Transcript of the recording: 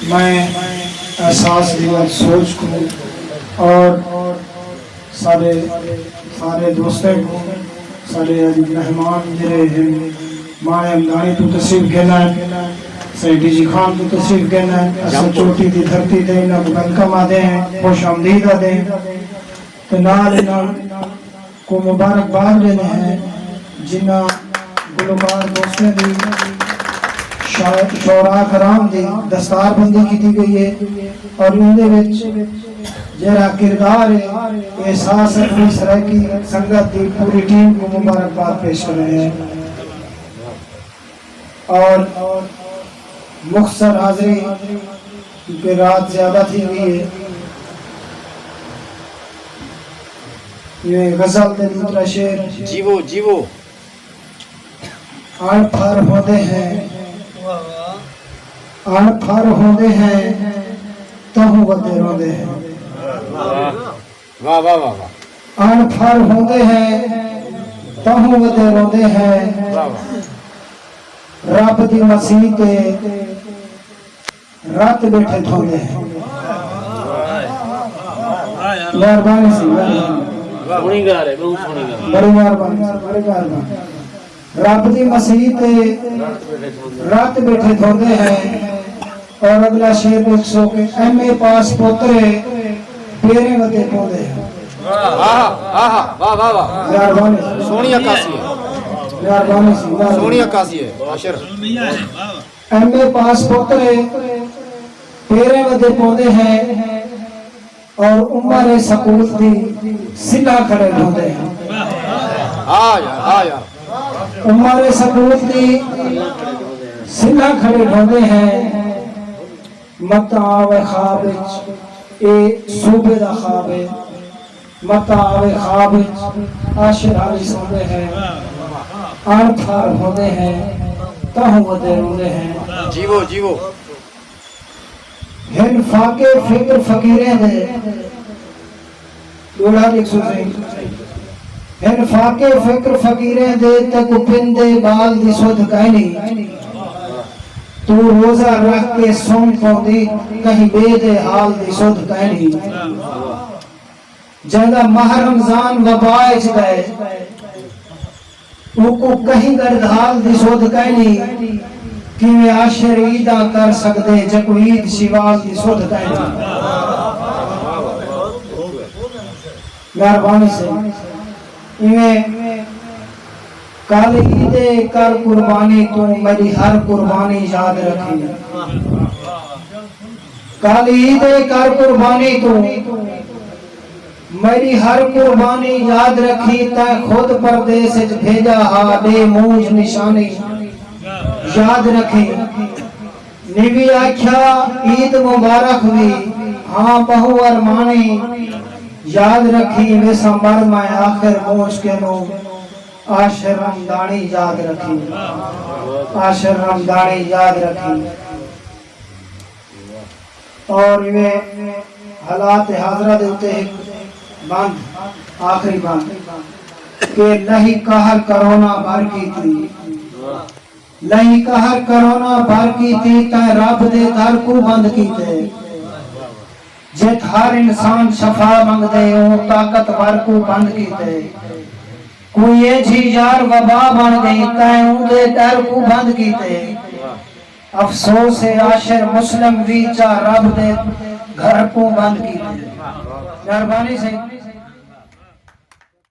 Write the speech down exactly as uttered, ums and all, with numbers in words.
میں احساس دی ڳالھ سوچ کوں اور سارے سارے دوستیں کوں، سارے اڄ مہمان جڑے ہیں، ماݨے امداݨی توں تشریف گھن آئے، سائیں ڈی جی خان توں تشریف گھن آئے، اساں چوٹی دی دھرتی تے انہاں کوں ویلکم آدھے ہیں، خوش آمدید آدھے ہیں۔ تے نال انہاں کوں مبارکباد ݙیندے ہیں، جنہاں گلوکار دوستیں دی شاعر، شعراء کرام دی دستار بندی کیتی ڳئی ہے اور ایندے وچ جیڑھا کردار ہے، احساس اپنی سرائیکی سنگت دی پوری ٹیم کوں مبارکباد پیش کریندے ہیں۔ اور مختصر حاضری، کیونکہ رات زیادہ تھی ڳئی ہے۔ یہ غزل دے ݙو ترے شعر۔ جیوو، جیوو۔ اݨ پڑھ ہوندے ہیں، اݨ پڑھ ہوندے ہیں، تہوں ودے روندے ہیں۔ واہ، واہ، واہ، واہ۔ اݨ پڑھ ہوندے ہیں، تہوں ودے روندے ہیں۔ واہ، واہ۔ رب دی مسیت تے رت ٻیٹھے تھوندے ہیں۔ مہربانی سی، مہربانی۔ سوہݨی ڳالھ ہے، ٻہوں سوہݨی ڳالھ ہے۔ بڑی مہربانی، بڑی مہربانی۔ رب دی مسیت تے رت ٻیٹھے تھوندے ہیں۔ اور اڳلا شعر ݙیکھسو کہ ایم اے پاس پوترے پیریں ودے پوندے ہیں۔ آہا، آہا، واہ، واہ، واہ۔ مہربانی۔ سوہݨی عکاسی ہے۔ مہربانی سی، مہربانی۔ سوہݨی عکاسی ہے، عاشر۔ ایم اے پاس پوترے پیریں ودے پوندے ہیں اور عمر سکول دی سلھاں کھڑے ڈھوندے ہیں۔ ہا یار، ہا یار۔ عمر سکول دی سلھاں کھڑے ڈھوندے ہیں۔ متاں آوے خواب اچ، اے صوبے دا خواب ہے۔ متاں آوے خواب اچ، عاشر علی سوندے ہیں۔ اݨ پڑھ ہوندے ہیں، تہوں ودے روندے ہیں۔ جیوو، جیوو۔ ہن فاقے فکر فقیریں دے، ݙوہڑا ݙیکھسو سئیں۔ ہن فاقے فکر فقیریں دے، تیکوں پندے ٻال دی سدھ کائنی۔ توں روزہ رکھ کے سم پوندی، کہیں ٻئے دے حال دی سدھ کائنی۔ جیندا ماہ رمضان وبا اچ ڳئے، اوکوں کہیں ڳڑدھال دی سدھ کائنی۔ کیویں عاشر عیداں کر سڳدے، جیکوں عید شوال دی سدھ کائنی۔ مہربانی سئیں۔ ایویں کل عید ہے، کر قربانی توں، میݙی ہر قربانی یاد رکھیں۔ کل عید ہے، کر قربانی توں، میݙی ہر قربانی یاد رکھیں۔ تیں خود پردیس اچ بھیڄا ہا، ݙے مونجھ نشانی یاد رکھیں۔ نیوی آکھیا عید مبارک وی، ہاں ٻہوں ارمانی یاد رکھیں۔ ویساں مر میں آخر مونجھ کنوں، عاشر رمضانی یاد رکھیں، عاشر رمضانی یاد رکھیں۔ اور ایویں حالات حاضرہ دے اتے ہک بند، آخری بند، کہ لہی قہر کرونا بر کیتی، لہی قہر کرونا بر کیتی، تیں رب دے در کوں بند کیتے۔ جت ہر انسان شفا منگدے، اوں طاقتور کوں بند کیتے۔ کوئی ایجھی یار وبا بݨ ڳئی، تیں اوندے ݙر کوں بند کیتے۔ افسوس ہے عاشر مسلم وی، چا رب دے گھر کوں بند کیتے۔ مہربانی سئیں۔